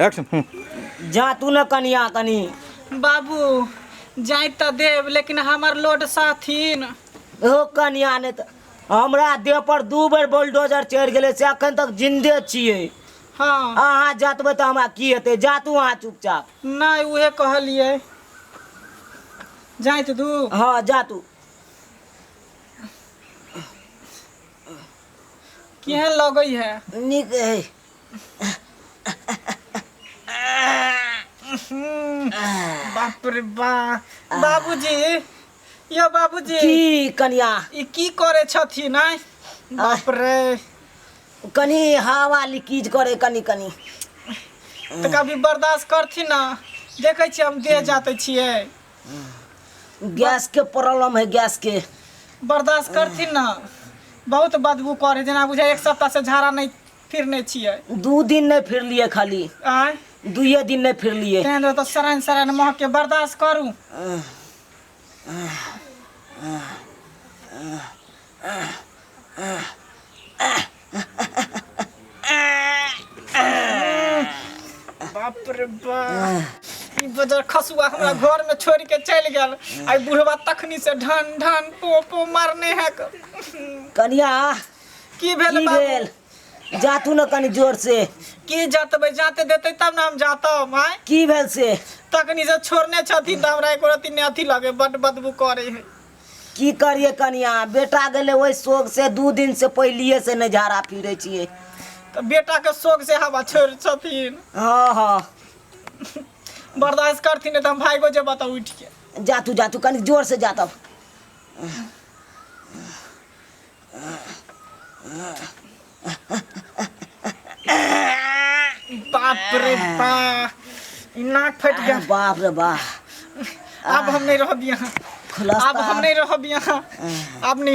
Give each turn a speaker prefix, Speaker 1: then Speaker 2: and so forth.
Speaker 1: Action.
Speaker 2: जा तू ने कनिया कनी।
Speaker 3: बाबू जाइत तऽ देब, लेकिन हमर लोड साथिन।
Speaker 2: ओ कनिया, नहि तऽ हमरा देह पर 2 बेर बुलडोजर चढ़ि गेलै, से अखन तक जिन्दे छियै।
Speaker 3: हाँ।
Speaker 2: अहाँ जतबै तऽ हमरा की हेतै? जा तू अहाँ चुपचाप।
Speaker 3: नहि, उहे कहलियै, जाइत दू।
Speaker 2: हाँ, जा तू।
Speaker 3: केहन लगै है?
Speaker 2: नीक है।
Speaker 3: बाप रे बा! बाबूजी, यो बाबूजी।
Speaker 2: की कनिया?
Speaker 3: ई की करे छथिन? आय बाप रे!
Speaker 2: कनी हवा लीकेज करे कनी कनी।
Speaker 3: तऽ कभी बर्दाश्त करथिन ना? देखै छियै, हम देह जाते छियै।
Speaker 2: गैस के प्रॉब्लम है, गैस के।
Speaker 3: बर्दाश्त करथिन ना? बहुत बदबू करे, जेना बुझाय एक सप्ताह से झाड़ा नहि फिरने छियै।
Speaker 2: 2 दिन नहीं फिरलिए खाली।
Speaker 3: आय?
Speaker 2: 2 दिन नहीं फिरलिए।
Speaker 3: तेहन तऽ सराइन सराइन महक के, बर्दाश्त करू। बाप रे बाप, ई बजर खसुआ हमरा घर में छोड़ के चलि गेल। आई बुढ़वा तखनी से ढन ढन पो पो मारने है।
Speaker 2: कनिया।
Speaker 3: की भेल?
Speaker 2: की
Speaker 3: बाबू?
Speaker 2: भेल? जा तू ने कनी जोर से।
Speaker 3: की जतबै? जाते देतै तब ने हम जातब। आय?
Speaker 2: की भेल से?
Speaker 3: तखनी से छोड़ने छथिन तऽ हमरा एको रत्ती नहि अथी लगे, बड बदबू करे है।
Speaker 2: की करिए कनिया, बेटा गेलै ओहि शोक से 2 दिन से पहिलिए से नहि झाड़ा फिरै छियै।
Speaker 3: तऽ बेटा के शोक से हवा छोड़ छथिन?
Speaker 2: हाँ हाँ।
Speaker 3: बर्दाश्त करथिन, नहि तऽ हम भागो जेबऽ तऽ उठि के।
Speaker 2: जा तू, जा तू, कनी जोर से जा तब।
Speaker 3: बाप रे बा, ई नाक फटि गेल।
Speaker 2: बाप रे बाप!
Speaker 3: आब हम नहीं रहब यहाँ।
Speaker 2: खुलासा।
Speaker 3: आब हम नहीं रहब यहाँ, आब नहीं।